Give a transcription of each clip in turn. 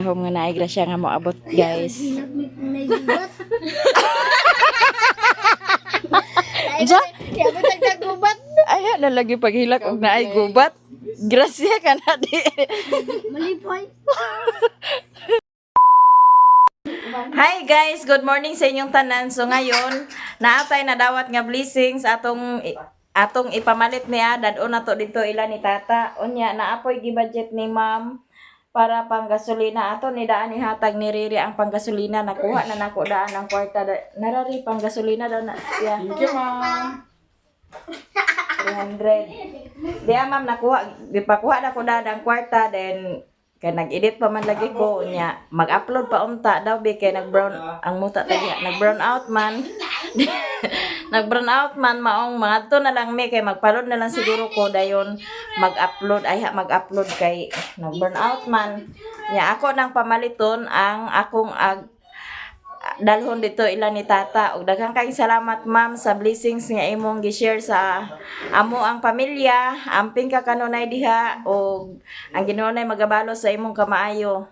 Home nga naay grasya nga moabot, guys. May gubat. Unsa? Kaya ba tagtagubat? Ay, na lagi paghilak og naay gubat. Grasya ka na di. Malipay. Hi guys, good morning sa inyong tanan. So ngayon, naatay na dawat nga blessings atong atong ipamalit niya dad-on nato dito ila ni Tata. Unya naapoy gi-budget ni Ma'am para panggasolina ato ni daan ni hatag ni Riri ang panggasolina. Nakuha na nako daan ang kwarta narari panggasolina daw na siya. Thank you, ma'am. 300. Diya ma'am, nakuha, gipakuha na ko daan ang kwarta, then kay nag-edit pa man lagi ko nya, mag-upload pa unta daw bi kay nag-brown ang muta tagi, nag-brown out man. Nag-brown out man, maong mangadto na lang mi kay magpalod na lang siguro ko dayon mag-upload ay ha, mag-upload kay nag-burn out man nya. Ako nang pamaliton ang akong ag dalhon dito ila ni Tata. Ug daghang kayong salamat, ma'am, sa blessings nga imong gi-share sa amo ang pamilya. Amping ka kanunay diha ug ang Ginoo nay magabalo sa imong kamaayo.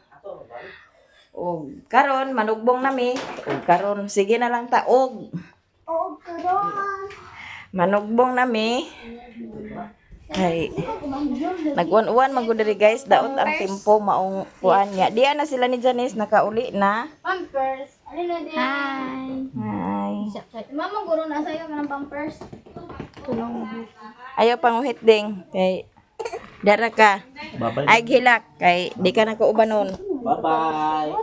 Ug karon manugbong nami ug karon sige na lang ta og Oo, karon. manugbong nami kay nag-uwan-uwan man gud diri, guys, daot ang tempo maong kuan niya. Diya na sila ni Janice, nakauli na. Pampers. Ano na din? Hi. Hi. Mama, guro na sa'yo ng pampers. Tulong. Ayaw panguhit ding kay dara ka. Bye-bye. Ay gilak kay di ka na kauban nun. Bye-bye.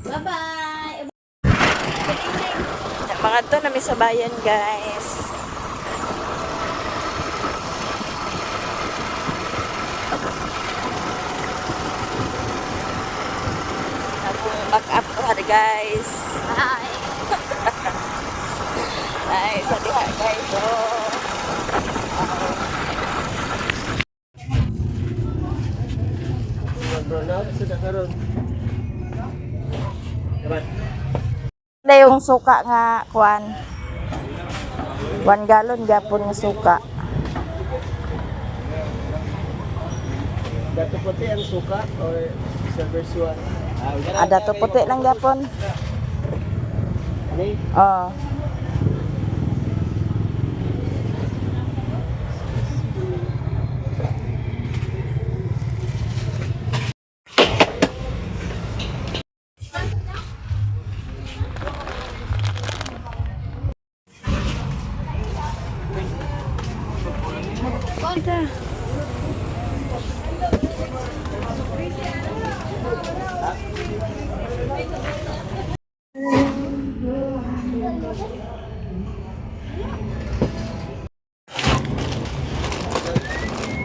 Bye-bye. Mga to nami sa bayan, guys. Akong back up ko ha, guys. Hi. Ay, sa diha, guys. Oh. Brown out sa karon. Dapat. Na yung suka nga kuan. 1 gallon gapon nga suka. Dato puti ang suka or silver swan? Ah, dato puti lang gapon. Ani? Oh.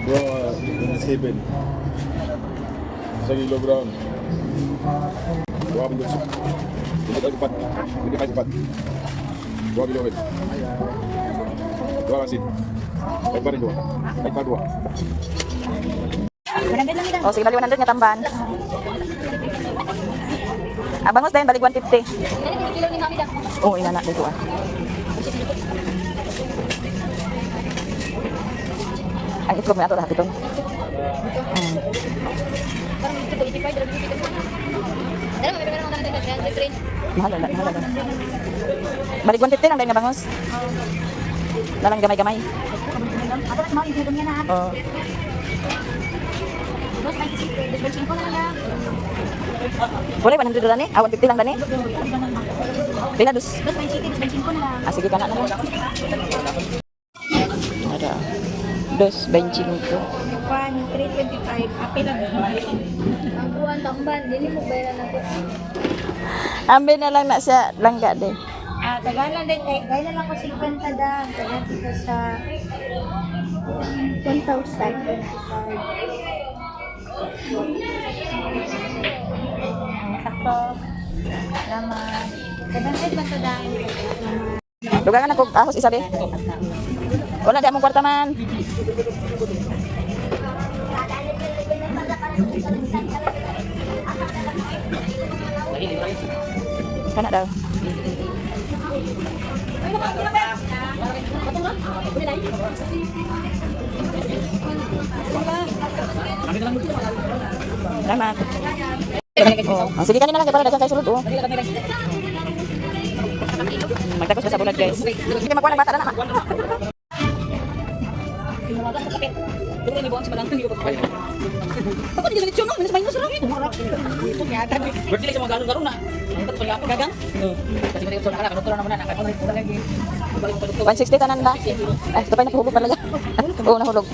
Bro, 27. Sa kilo brown. Dua kilo. 24. 25 empat. 2 kilo red. Dua asin. Baik rin dua. Baik pa dua. Oh, sige, bali 100 nga tamban. Ah, bangos din, balik 150. Oh, ina na dito ah. Ang itlog na ato lahat ito. Mahal na, mahal na. Balik 150 lang dahil nga bangos. Lalang gamay-gamay. Oh. Wala, 100 dani? Ah, 150 lang dani? Pila dos? Ah, sige ka na na lang. Ada. Dos, 25. 325. Apil lang. Ang buwan, tamban. Dili mo bayaran ako. Ambi na lang na siya langga de. Ah, tagalan din. Eh, gaya na lang ko 50 da. Tagal dito sa 1,000. Sakto. Salamat. 700 man to dahil. Dugangan ako ahos isa de. Wala di among kwarta man. Kana daw. Salamat. Oh, oh, sige kanina lang kay para daghan kay sulod oh. Magtagos pa sa bulad, guys. Sige, magkuha ng bata na na. One 160 tanan ba? Ay, ito pa nahulog pala. Oo, nahulog.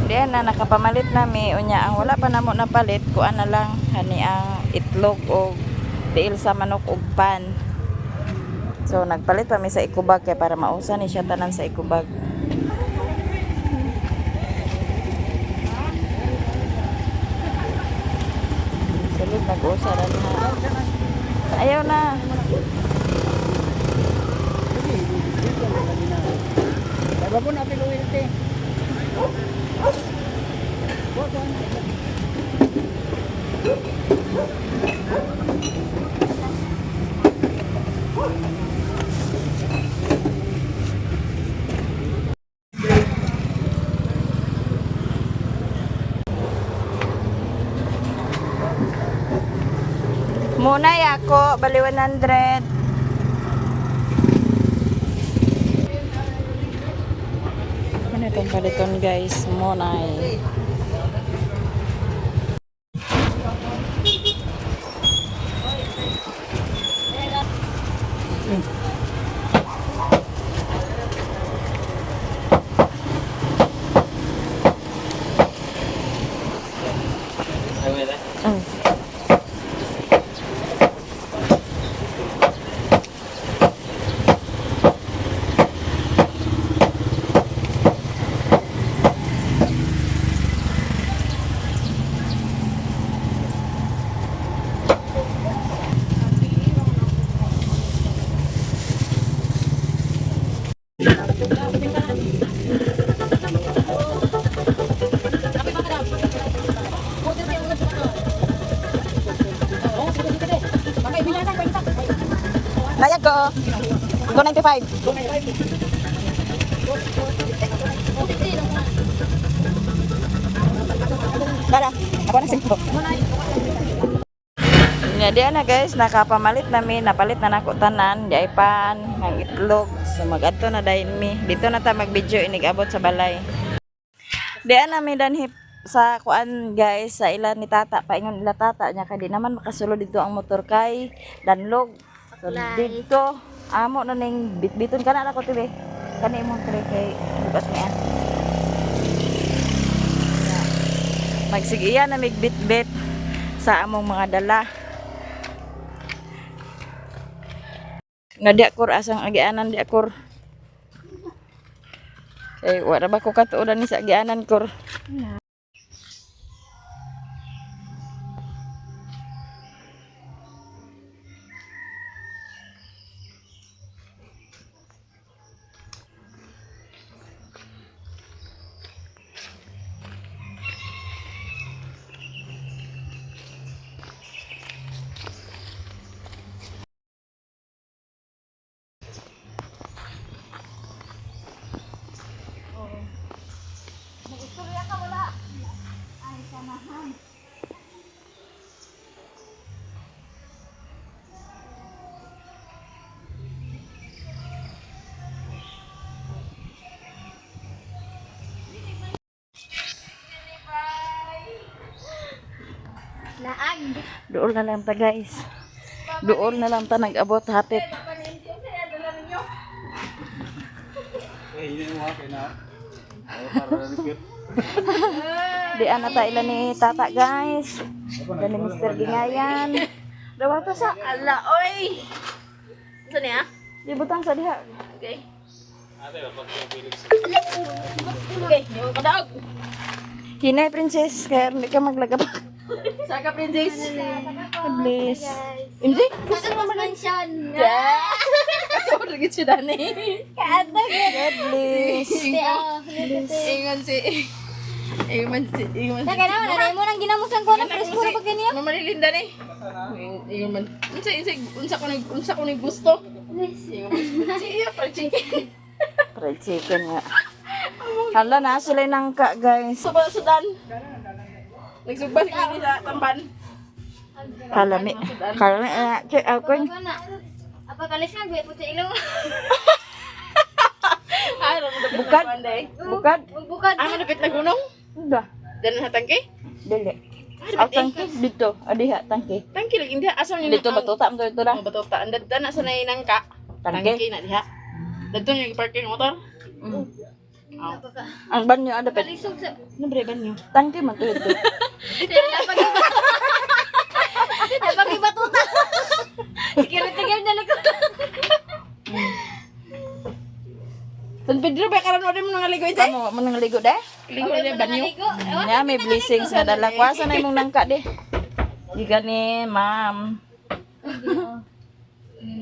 Diyan na nakapamalit nami unya ang wala pa namo napalit kuan na lang hani ang itlog og tiil sa manok og pan. So nagpalit pa mi sa ikubag kay para mausa ni siya tanan sa ikubag. Sulod nag-usa ra na. Ayaw na. Diba po na piluin te? Muna yako, bali 100. Ano itong paliton, guys? Monay. Bayad ko. 295. Tara, ako na singko. Nga di na guys, nakapamalit nami, napalit na nako tanan, di ay pan, ang itlog. So magadto na dayon mi. Dito na ta mag-video inig abot sa balay. Di na mi danhi sa kuan guys, sa ila ni tata, paingon ila tata niya kay di naman makasulod dito ang motor kay danlog. So dito amo na ning bitbiton kana na ko tibi. Kani imong tray kay bukas niya. Magsigiya na migbitbit sa among mga dala. Nga di akor asang agianan di akor. Kay wala ba ko katuodan ni sa agianan kor. Laag. Dool na lang ta guys. Dool na lang ta nag-abot hapit. Di ana ta ila ni tata guys. Ila ni Mr. Gingayan. Dawa ta sa Ala, oy! Saan niya? di butang sa diha. Okay. Okay, di mo kadaog. Hinay princess, kaya hindi ka maglagap. Saka, princess. Please. Hindi. Saka mas mansion. Katulog lagi siya dani. Kaadto. God bless. Te, ah. Ingon si... Ingon si... Ingon si... Saka na, wala mo nang ginamusan ko na presko na pag ganyan. Mama ni Linda ni. Ingon man. Unsa unsa unsa ko ni unsa ko ni gusto. Siya, fried chicken. Fried chicken nga. Hala na sila nangka, guys. Suba sudan. Nagsugba si Kini sa tamban. Kalami. Kalami. Eh, check out ko. Apa na? Apa kalis na gwe puti ilong. Ah, malapit na Bukad. kuwan, day. Bukad. Bukad. Ah, malapit na gunong. Udah. Dan na tangke? Dili. Ang tangke dito. Adiha tangke. Tangke lagi hindi asa niyo Dito batuta mo dito Ang na. batuta. Ang dadda na sa nangka. Tangke. Tangke na diha. Dadto niyo parking motor. Mm. Ang banyo ada pet. Kalisog sa Ano bre banyo? Tangke man to dito. Napag ibatuta. Security guard na likod. San Pedro ba karon mo nang ligo ite? Amo mo nang ligo de. Ligo na banyo. Ligo. Ewan. Nya may blessings na dala ko. Asa na imong nangka de? Gikan ni ma'am.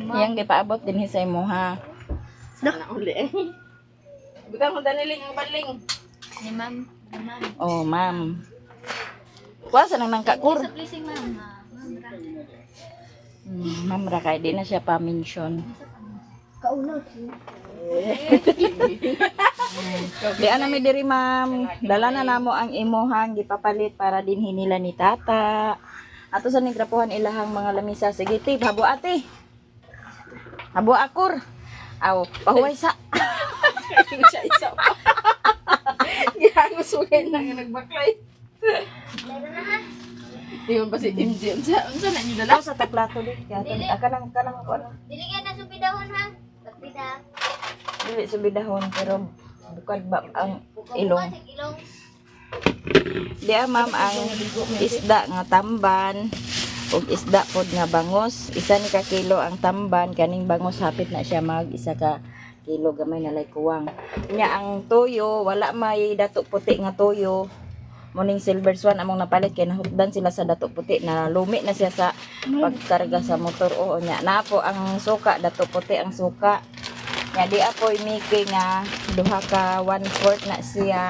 Yang gipaabot dinhi sa imo ha. Sana uli eh. Butang ko daniling ang banling. Ni ma'am. Ni ma'am. Oh, ma'am. Kuha sa nang nangka kur. Sa blessing ma'am. Ah, ma'am ra. Ma'am ra kay di na siya pa-mention. Kauno. Di ana mi diri ma'am. Dala na namo ang imuhang gipapalit para dinhi nila ni tata. Ato sa nigrapuhan ilahang mga lamisa. Sige te, habo ate. Habo akur. Aw, pahuway sa. Siya isa pa. Gihangos mo kayo na nga nagbaklay. Di man ba si MJ? Unsa unsa na inyo dala? Aw sa taklato di. Kaya ah, kanang kanang ko ano. Dili ka na subidahon ha. Pagpida. Dili subidahon pero bukad ba ang ilong. Sa ilong. Di ah, ma'am ang isda nga tamban ug isda pod nga bangos. Isa ni ka kilo ang tamban kaning bangos hapit na siya mag isa ka kilo gamay na lay kuwang. Nya ang toyo wala may dato puti nga toyo. Muning silver swan among napalit kay nahukdan sila sa dato puti na lumi na siya sa pagkarga sa motor. Oo nya napo ang suka dato puti ang suka. Nya di apoy Mickey nga duha ka 1/4 na siya.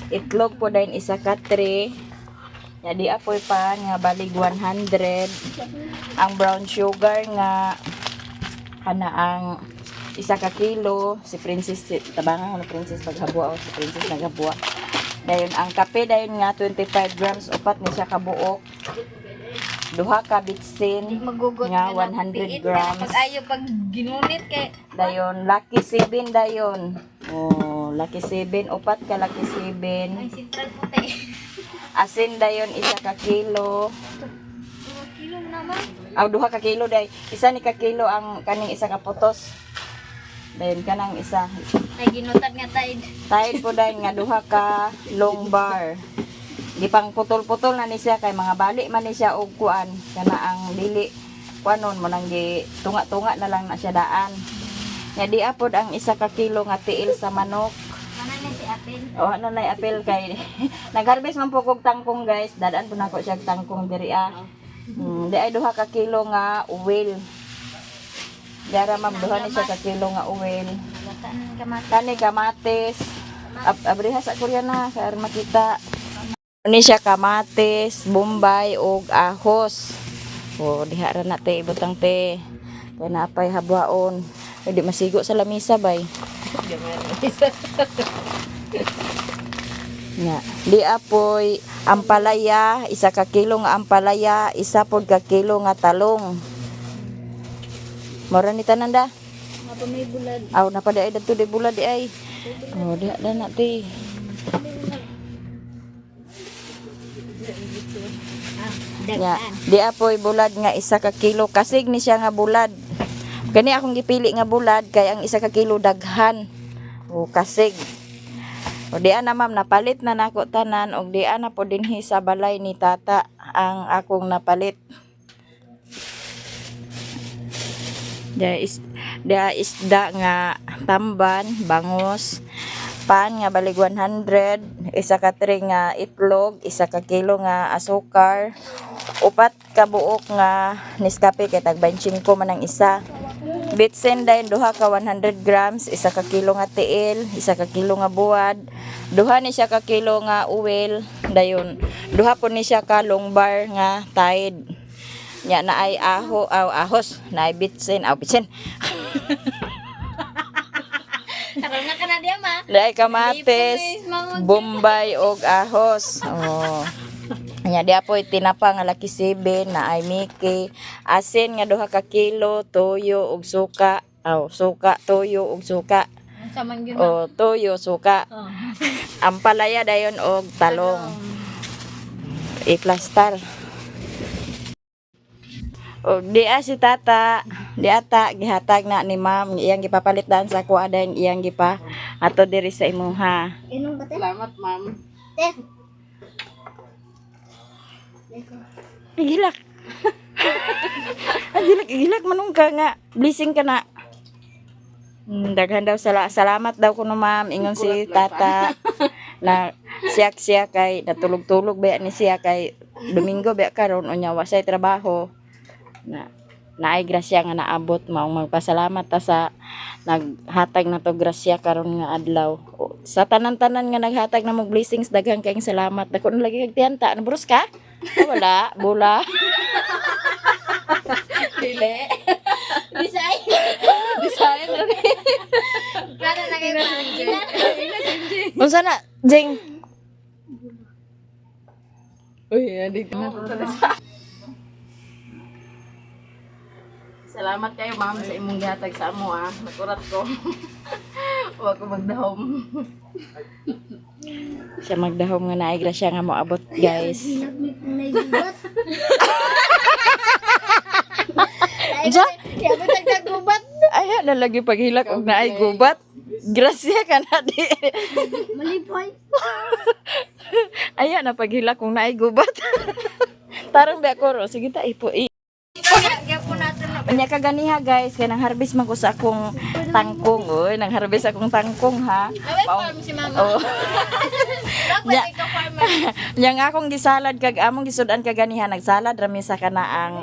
Itlog po dayon isa ka 3. Nya di apoy pa nga balig 100. Ang brown sugar nga kana ang isa ka kilo si Princess si, tabangan ko ni Princess paghabua o si Princess naghabua. Dayon ang kape dayon nga 25 grams upat ni siya kabuok. Duha ka bitsin Magugot nga ka na 100 piit. grams. Pag ayaw pag ginunit kay Dayon lucky 7 dayon. Oh, lucky 7 upat ka lucky 7. ay sentral puti. Asin dayon isa ka kilo. Kilo naman. Aw duha ka kilo day. Isa ni ka kilo ang kaning isa ka putos. Dayon kanang isa. Ay ginutad nga tide. Tide po dayon nga duha ka long bar. Gipang putol-putol na ni siya kay mga bali man ni siya og kuan kana ang dili kuanon mo nang gi tunga-tunga na lang na siya daan. Nya di apod ang isa ka kilo nga tiil sa manok. Mana na si Apel. Oh, ano na apel kay nagharvest man po kog tangkong guys. Dadaan po nako siya og tangkong diri ah. Di ay duha ka kilo nga uwil. Dara ma'am duha ni siya ka kilo nga uwil. Bata ng kamatis. Kani kamatis. Abriha sa Korea na kay aron makita. Ni siya kamatis, bombay ug ahos. Oh, diha ra na te ibutang te. Kay naapay habwaon. Ay, di masigo sa lamisa bay. Nga. Di apoy ampalaya, isa ka kilo nga ampalaya, isa pod ka kilo nga talong. Mora ni tanan da. Nga pa may bulad. Aw napa di ay dadto di bulad di ay. Oh, diha da na ti. Nga, di apoy bulad nga isa ka kilo kasig ni siya nga bulad. Kani akong gipili nga bulad kay ang isa ka kilo daghan. O kasig. O di ana ma'am napalit na nako tanan og di ana po dinhi sa balay ni tata ang akong napalit. Dia isda nga tamban, bangos, pan nga balig 100, isa ka tray nga itlog, isa ka kilo nga asukar, upat ka buok nga Nescafe kay tag 25 man ang isa. Bitsin dayon duha ka 100 grams, isa ka kilo nga tiil, isa ka kilo nga buwad, duha ni siya ka kilo nga uwil, dayon duha po ni siya ka long bar nga Tide. Nya naay aho, aw ahos, naay bitsin, aw bitsin. Karon na ka na diya ma. Naay kamatis, bombay og ahos. Oh. Nya di apoy tinapa nga laki 7 naay miki, asin nga 2 ka kilo, toyo og suka. Aw, suka, toyo og suka. Sa man gyud. O toyo, suka. Oh. Ampalaya dayon og talong. I-plastar. Og di a si tata, di ata gihatag na ni ma'am iyang gipapalit daan sa kuha dayon iyang gipa ato diri sa imuha. Inom ba te? Salamat, ma'am. Te. Igilak. Ang gilak manong ka nga. Blessing ka na. Daghan daw salamat daw kuno ma'am ingon si tata na siyak siya kay natulog-tulog ba ni siya kay Domingo ba karon unya wa say trabaho na naay grasya nga naabot maong magpasalamat ta sa naghatag na to grasya karon nga adlaw. O, sa tanan-tanan nga naghatag na mo blessings, daghan kayong salamat. Dako na lagi kag tiyanta, nabros ka? Ah, wala, bula. Dili. Bisay. Design na rin. Klaro na kayo ma. Unsa na, Jing? Uy, adik na. Salamat kayo, ma'am, sa imong gihatag sa amo, ah. Nakurat ko. Huwag ko magdahom. Siya magdahom nga naay grasya nga moabot, guys. May gubat. Unsa? Ya ba tagtagubat? Ay, na lagi paghilak og naay gubat. Grasya ka na di. Malipay. Ay, na paghilak kung naay gubat. Tarong ba ko ro? Sige ta ipo. I. Gyapon nato na. Unya ka ganiha guys, kay nang harvest man ko sa akong tangkong, oy, nang harvest akong tangkong ha. Away farm si mama. Oh. Dapat Nya. ikaw farmer. Nya nga akong gisalad kag among gisud-an kaganiha nagsalad rami sa kana ang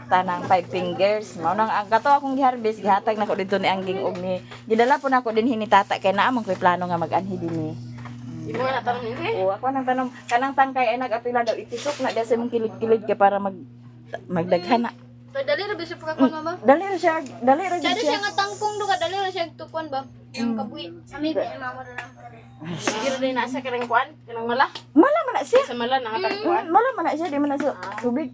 tanang five fingers. Mao nang ang kato akong giharvest gihatag nako didto ni Angging og ni gidala po nako dinhi ni tata kay naa man koy plano nga mag-anhi dinhi. Imo na tanong niyo, eh. Oo, ako nang tanong kanang tangkay ay nag-apila daw itisok na diya sa imong kilid-kilid kay para magdaghan na. So dali ra bisyo pa ka mama. Dali ra siya, dali ra Dali jud siya siya. nga tangkong do ka dali ra siya tukon ba? Yung kabuhi. Ami ba mama ra lang. Sige na din nasa kanang kuan, kanang mala. Mala man na siya. Sa mala nangatag kuan. Mala man na siya di man na sa tubig.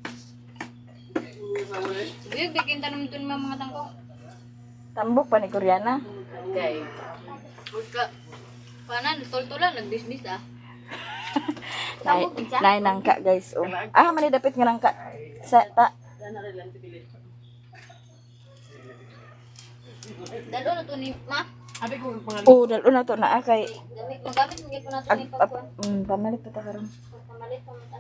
Sige, bikin tanom tun mga tangkong. Tambok pa ni Koreana. Okay. Ka panan tol-tolan nagbisbis ah. Nay, nay nangka guys. Oh. Ah, man dapit nga nangka sa ta. Dalo na to ni ma. Abi ko pangalan. Oh, dalo na to na ah, kay Gamit magamit mo gyud na to ag, ni ap, pagkuan. pamalit pa ta karon. Pamalit pa man ta.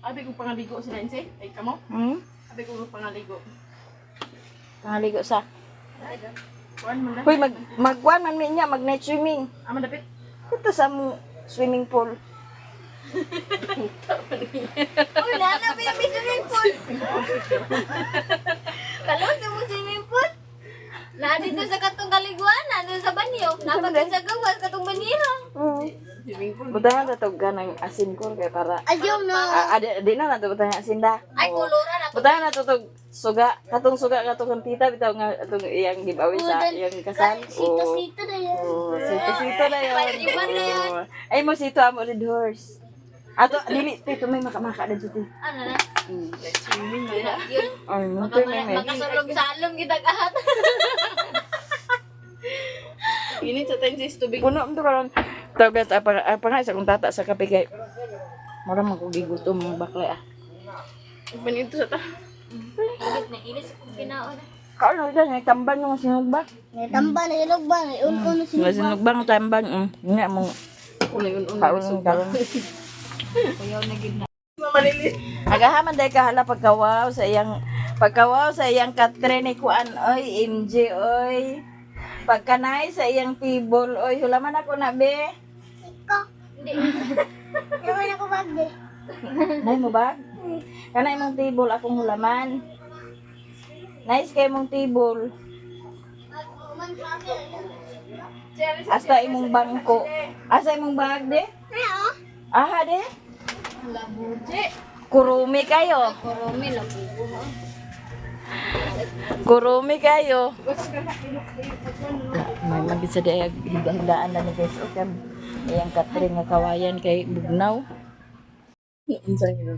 Abi ko pangaligo sila inse. Ay kamo. Hmm? Abi ko pangaligo. Pangaligo sa. Kuan man na. Hoy, magkuan man mi niya, mag night swimming. Ama dapit. Ito sa mo swimming pool. Uy, nana pa yung swimming pool. Kalong sa mo swimming pool. Na dito sa katong kaliguan, na dito sa banyo. Napagod sa gawas katong banyo. Swimming pool. Butangan ta tog ng asin ko kay para Ayaw na. Ah, ah, di na nato butangan asin da. Ay, kuluran ako. Butangan nato tog suga, katong suga katong tita bitaw nga atong iyang giveaway sa iyang kasal. Sito-sito na yan. Oh, sito-sito na yun. Iwan na yun. Oh. Ay mo sito amo red horse. Ato dili tito may makamaka dito ti. Ano na? Swimming na. Yun. Ay, mo may. Makasalom-salom kita kahat. Init sa tensis tubig. Puno mo to karon. Tawag apa apa nga sa kong tata sa kape kay mura man ko gigutom mga bakla ah. Panito sa ta. Ilit na ilis kung ginaon. Kaon na dyan, tamban yung sinugba. Tamba na ilog ba? Un-un Nga sinugba ng tamban. Nga mong Kulay un-un. kaon karon. Kuyaw na gid na. Mamalilit. Agahaman day kahala pagkawaw sa iyang katre ni kuan oy MJ oy. Pagkanay sa iyang table oy hulaman ako na be. Hindi. Naman ako bag de. Nay mo ba? Kanay mong table akong hulaman. Nice kay mong table. Asta imong bangko. Asa imong bag de? Aha de? Labuji. Kurumi kayo. Kurumi lang bubo ha. Kurumi kayo. May magid sa diay higda-higdaan na ni guys. Okay. Iyang katring nga kawayan kay bugnaw.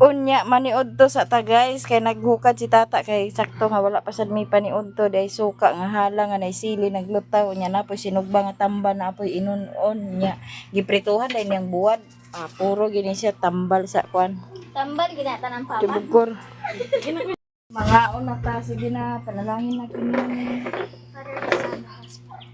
Unya maniud to sa ta guys kay naghukad si tata kay sakto nga wala pa sad may paniud to dahil suka nga hala nga nay sili naglutaw nya na poy sinugba nga tamba na poy inunon nya giprituhan dahil niyang buwad, ah, puro gini siya tambal sa kwan. Tambal ginata ng papa. Tibugkor. Mga na ta, sige na, panalangin na kini. Father, the Son, the Holy Spirit.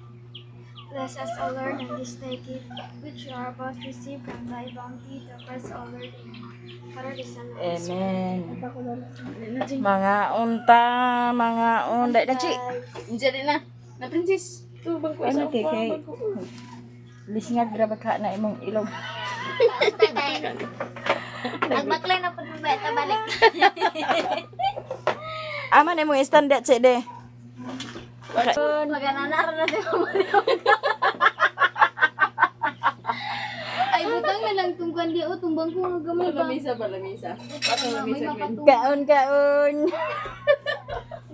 Bless us, O Lord, and this thy gift, which we are about to receive from thy bounty, the Christ, O Lord. Amen. Father, the Son, the Holy Spirit. Amen. Mga unta, mga unta. Na, chi. Diyan din na. Na princess. Tu bangko Ano kay kay? Lisngag grabe ka na imong ilong. Agbaklay na pud ba ta balik. Ama na imong stand chi de. Maganana ra na si mama. Ay butang na lang tungkwan di o tumbang ko nga gamay ba. Lamisa ba lamisa? Pato May lamisa queen. mapatung. Kaon kaon.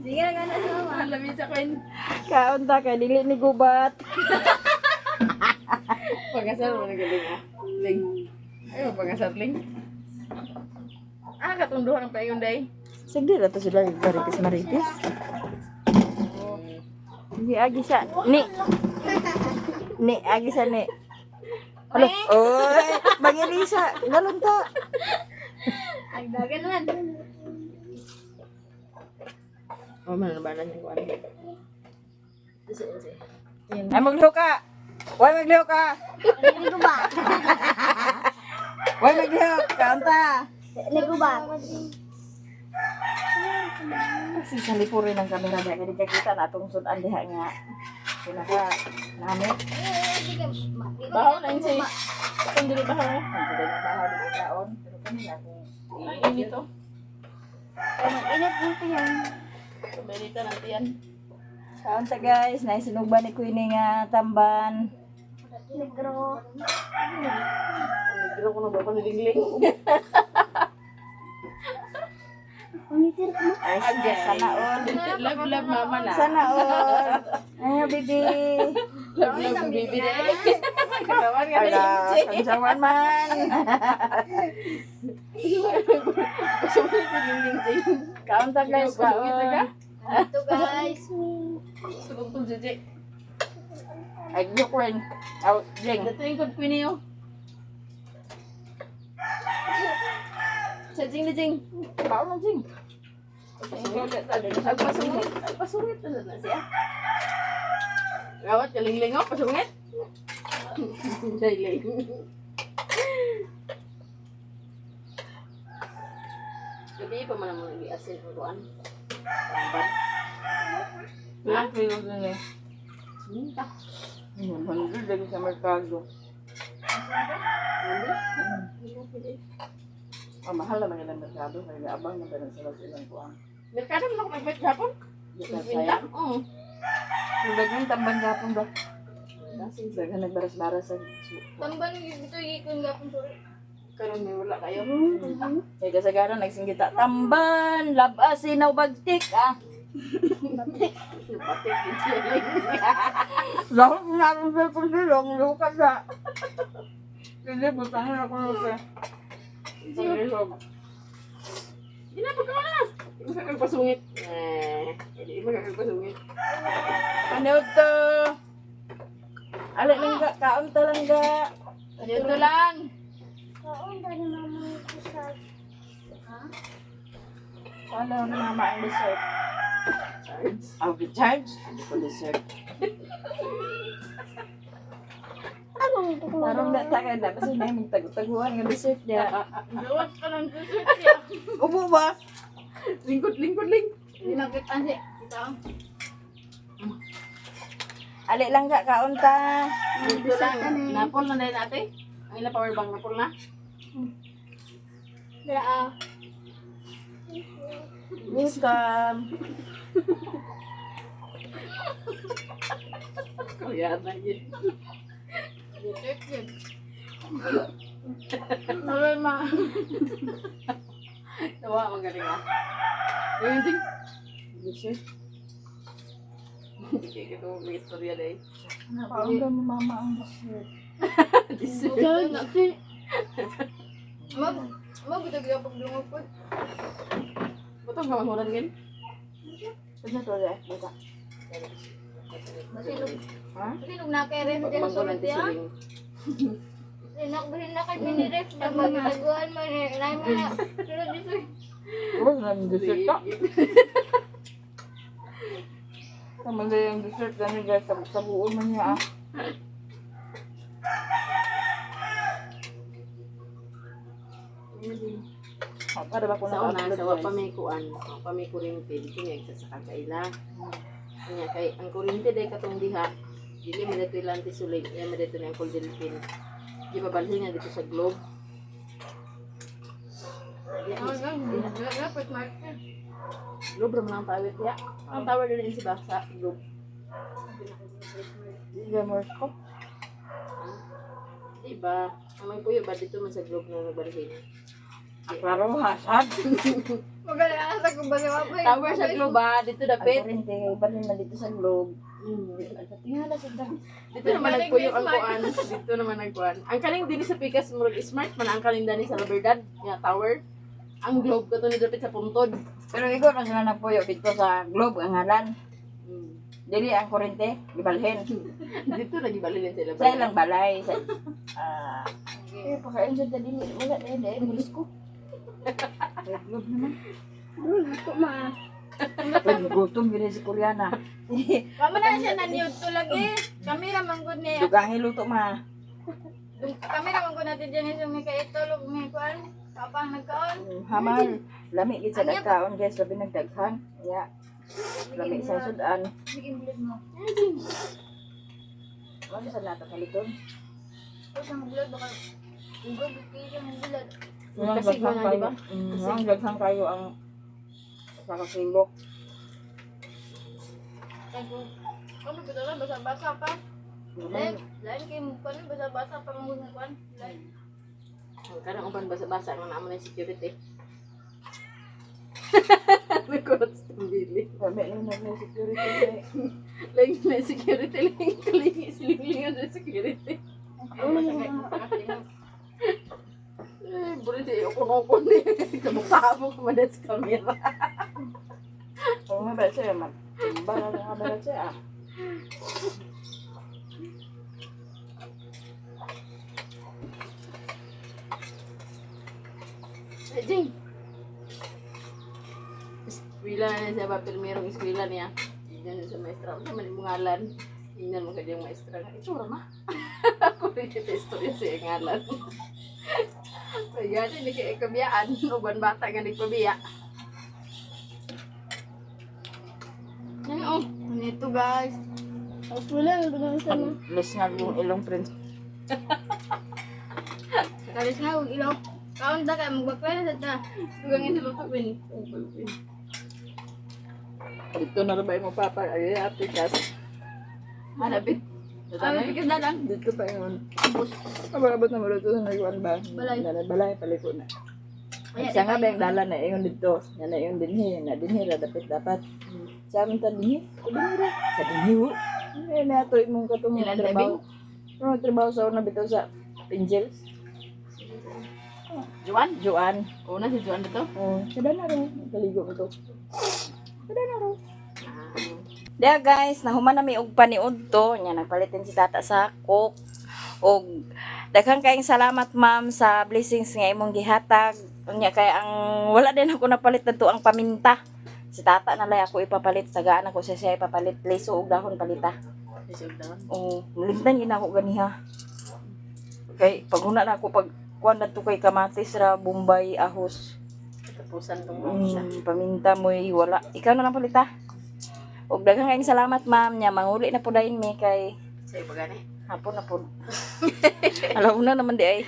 Sige na gana si mama. Ah, lamisa queen. Kaon ta kay dili ni gubat. Pag-asar mo na galing ah. Ling. Ay, pag-asar ling. Ah, katunduhan ang payon day. Sige ra to sila maritis maritis. Hindi agi sa ni. Ni agi sa ni. Alo, oy, Bang Elisa, galon ta. Agdagan man. Oh, man, ba na niyang kuan. Ay magliho ka. Way magliho ka. Ligo ba? Way magliho ka unta. Ligo ba? Kasi sa lipurin ng kamera diha kay di ka kita na atong sudan diha nga pinaka nami. Bahaw na yun si. Kung dili bahaw. Ang sa dayong bahaw di ko kaon pero kanina kung Ay, init oh. Init dito yan. Kumelita natin yan. Kaon ta guys, naisinugba ni Queenie nga tamban. Negro. Negro ko na ba panilingling? Ay, sana all. Love, love, mama na. Sana all. Ay, baby. Love, love, baby day. Katawan ka na Ala, kansawan man. Gusto mo yung panilingling, Jane. Kaon ta guys, Pasungit ka? kaon. Ito guys. Sulong Jeje. Ay, look rin. Out, jing. Dito yung kod Queenie oh. Sa Jing na Jing. Kaon na, jing. Agpasungit. Agpasungit na na siya. Gawat kalingling oh, pasungit. Jailing. Gabi pa man ang mga giasin ang kuan. Tamban. Ha? Kilo din eh. Sinta. 100 lagi sa merkado. Ah, mahal naman ilang merkado. Kaya abang na ba sila sa ilang kuang. Merkado man ako nagbait Japon. Di ka Sinta. saya. Oo. Kung daghan tamban gapon ba? Daghan nagbaras-baras sa Tamban ito ikon gapon sorry. Karon may wala kayo. Kaya kasagaran nagsinggita tamban, labas sinaw bagtik ah. Batik yun siya. Lahot na akong cellphone silong, lukas sa. Hindi, butahan ako ng sa. Paglihog. Hindi na, pagkawa na. Hindi mo kagpasungit. Eh, hindi mo kagpasungit. Panood to. Ala lang ga, kaon ta lang ga. Dito lang. Kaon ba ni Mama yung dessert? Ano ni mama ang dessert? I'll be charged. Hindi ko dessert. Tarong na ta kay dapat sa namin tagutaguan nga dessert niya. Gawas ka ng dessert niya. Ubo ba? Lingkod, lingkod, ling. Nakitaan si ito. Ali lang ga kaon ta. Dito lang. Napol na din ate. Ang ila power bank napol na. Dara ah. Welcome. Kuya na yun. Sorry ma. Tawa, magaling ah. Ayun, Jing. Dessert. Hindi kayo ito may istorya na eh. Paundan ni mama ang dessert. Dessert. Mag, mag, ito gyud pagdungog po. Butong ka mangulan ngayon? Ano to eh? Buka. Basilog. Ha? Basilog na kay ref dyan sa Pagmanggulan sulod ya. tisuling. Sinak basin na kay mini ref. Magtaguan mo ni nay mo na. Sulod dito. Wala na yung dessert ka. Tama na yung dessert namin guys. Sabog-sabuon man niya ah. Ah, para ba ko Sa una, naka-upload sa wa guys? pa may kuan, wa pa may kuryente dito nga sa kakaila. Nya kay ang kuryente day katong diha. Dili man dito ilang tisuling, iya man dito ni Uncle Delphine. Di ba balhin nga dito sa Globe? Diha, Dapat mark. Globe ra man ang tawag diha. Ang tawag din si Baksa Globe. Gamers ko. Di ba? Ang may puyo ba dito man sa Globe na nagbalhin? Klaro hasad. Magaling asa ko ba sa pa. Tower sa Globe ba? Dito Ang dapit. kurente kay balhin na dito sa globe. Tingala sa dam. Dito naman nagpuyo ang kuan. Dito naman nagkuan. Ang kaning dinhi sa Pikas murag smart man ang kaning dani sa Laberdad nga tower. Ang Globe kato ni dapit sa puntod. Pero ikaw na sila nagpuyo dito sa globe ang ngalan. Dili ang kurente, gibalhin. Dito lagi balhin sila. Sa ilang balay sa ah eh pakain sa dili wala na dili mulis ko. Ay, globe naman. Ko ma. Gutom yun si Koreana. Kamo na siya naniud to lagi. Kami ra man gud niya. Dugahi luto ma. Kami ra man gud natin dyan sa may kaitulog may kuan. Kapang nagkaon. Hamal, lami gid sa dagkaon guys, labi nagdaghan. Ya. Lami sa sudan. Sige bulit mo. Wala sa nato paliton. Ko sa maglod baka ugog kay siya maglod. Kasi na, di ba? Ang daghan kayo ang sa kasilo. Tago. Kamo bitaw lang basa-basa pa. Lain, lain kay mo kuan basa-basa pa man gud kuan. Lain. Ang kanang uban basa-basa nga naamo na yung security. Nagkurot sa tambili. Lami lang na may security. Eh. Lang na security lang kalingi silinglingan sa security. Eh, burit eh, ukon-ukon eh. Kamukha-mukha man sa camera. Oo nga ba siya man. Ba nga ba siya ah. Ay, Jing. Eskwela na siya ba? Pirmerong eskwela niya. Tingnan sa maestra. Ano man yung ngalan? Tingnan mo kanyang maestra. Itsura ma. Ako rin yung istorya sa iyang ngalan. Kaya hindi kaya kabiyaan. Uban bata nga nagpabiya. Ay, oh. Nito guys. Wala na sa mo. Les nga yung ilong prince. Kalis nga og ilaw. Kaon ta kay magbakla na sa ta. Dugang yung siluto, Win. Dito na ba mo papa ay apikas. Hanapit. Ay, bigas na lang. Dito pa yun. Abot na mo dito sa nagwan ba? Balay. Dala balay paliko na. Siya nga ba yung dala na iyon dito? Na na iyon dinhi, na dinhi ra dapat dapat. Sa amin ta dinhi, sa dinhi ra. Sa dinhi wo. Eh na to imong katong Ilan trabaho. Pero trabaho sa una bitaw sa Angels. Juan? Joan. Una si Juan dito? Oh, sada na ro. Kaligo mo to. Sada na ro. There guys, nahuman na mi og paniud to. Nya nagpalitin si tata sa coke. Og daghang kayong salamat ma'am sa blessings nga imong gihatag. Unya kay ang wala din ako napalit ngadto ang paminta. Si tata na lay ako ipapalit, tagaan ako siya siya ipapalit liso og dahon palita. Oo, malimtan yun ako ganiha. Kay paghuna na ako pag kuan na to kay kamatis ra Bombay ahos. Tapusan tong mga isa. Paminta mo'y wala. Ikaw na lang palita. Og daghang kayong salamat ma'am nya manguli na po dayon mi kay Sa iba gani. hapon na po. Alaw na naman di ay.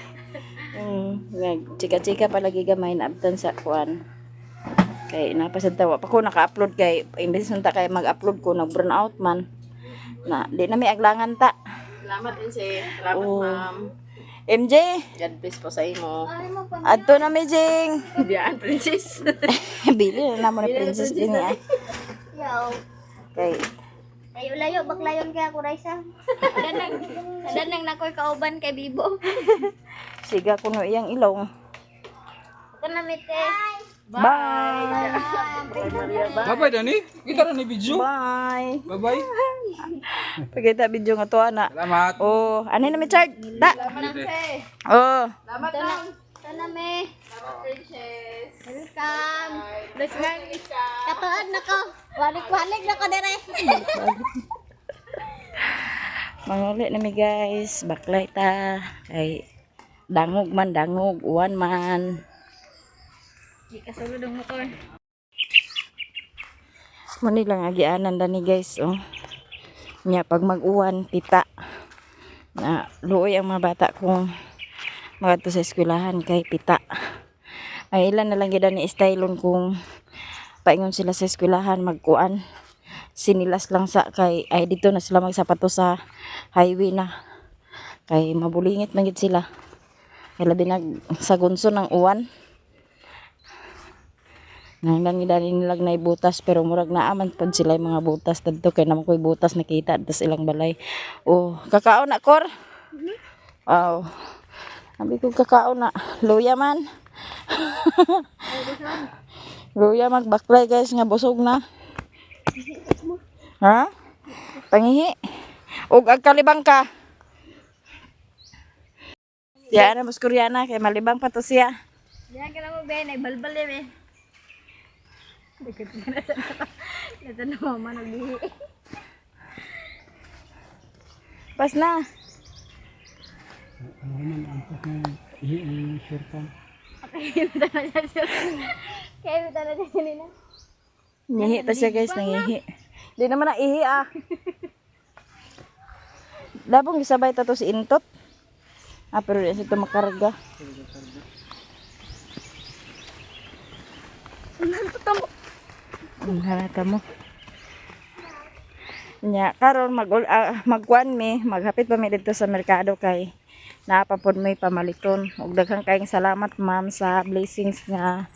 Chika-chika palagi gamay na abtan sa kuan. Kay napasad tawa pa ko naka-upload kay imbes unta kay mag-upload ko nag burn out man. Na di na may aglangan ta. Salamat din si. Salamat Oo. ma'am. MJ, God bless po sa imo. Ay mo pa. adto na mi Jing. Diyan, princess. Bili na namo ni princess din niya. Yo. Kay Layo-layo, baklayon kaya ako, Raisa. Kadanang nakoy kauban kay Bibo. siga kuno iyang ilong. Ito na, mite. Bye. Bye-bye, Dani. Kita ra ni video. Bye. Bye-bye. Pagkita video nga tuwa na. Salamat. Oh, ano na mi charge? Ta. Oh, Salamat na. Ito na, me. Salamat, princess. Welcome. Bless man. Katuod na ko. Walik-walik na ko dire. Manguli na mi guys, baklay ta kay dangog man dangog, uwan man. Di ka sulod ang motor. Muni lang agianan dani guys, oh. Nya pag mag-uwan pita. Na luoy ang mga bata kung magadto sa eskwelahan kay pita. Ay ilan na lang gid ni stylon kung paingon sila sa eskwelahan magkuan. Sinilas lang sa kay ay dito na sila magsapato sa highway na. Kay mabulingit man gid sila. Kay labi nag sa gunso ng uwan. Nanglang gidani nilag na butas pero murag naaman pod sila yung mga butas dadto kay naman ko'y butas nakita dito sa ilang balay. Oh, kakao na kor. Wow. Sabi ko kakao na. Luya man. Luya magbaklay guys nga busog na. Ha? Pangihi. Ug agkalibang ka. Yan na mas Koreana kay malibang pa to siya. Diyan ka na mo, Ben. Ay, balbal yan, eh. Dikit ka na sa nasa na mama nagbihi. Pas na. Kaya ito na siya nila. Ngihi ta siya guys, nangihi. Di naman na ihi ah. Labong gisabay ta to si Intot. Ah, pero di siya to makarga. Ang halata mo. Nya karon mag magkuan mi, maghapit pa mi didto sa merkado kay naa pa pod may pamaliton. Ug daghang kayong salamat ma'am sa blessings nga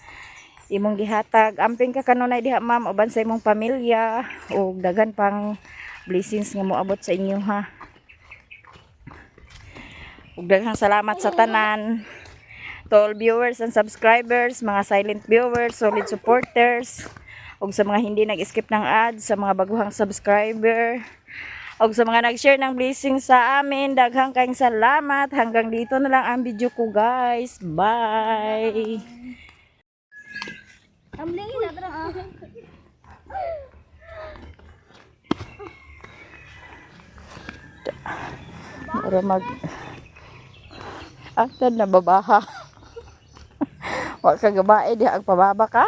imong gihatag. Amping ka kanunay diha ma'am uban sa imong pamilya ug daghan pang blessings nga moabot sa inyo ha. Ug daghang salamat sa tanan. To all viewers and subscribers, mga silent viewers, solid supporters, ug sa mga hindi nag-skip ng ads, sa mga baguhang subscriber, ug sa mga nag-share ng blessings sa amin, daghang kayong salamat. Hanggang dito na lang ang video ko, guys. Bye! Tumbling na, tara. Ah. Para mag After na babaha. Wa ka gabae diha ang pababa ka.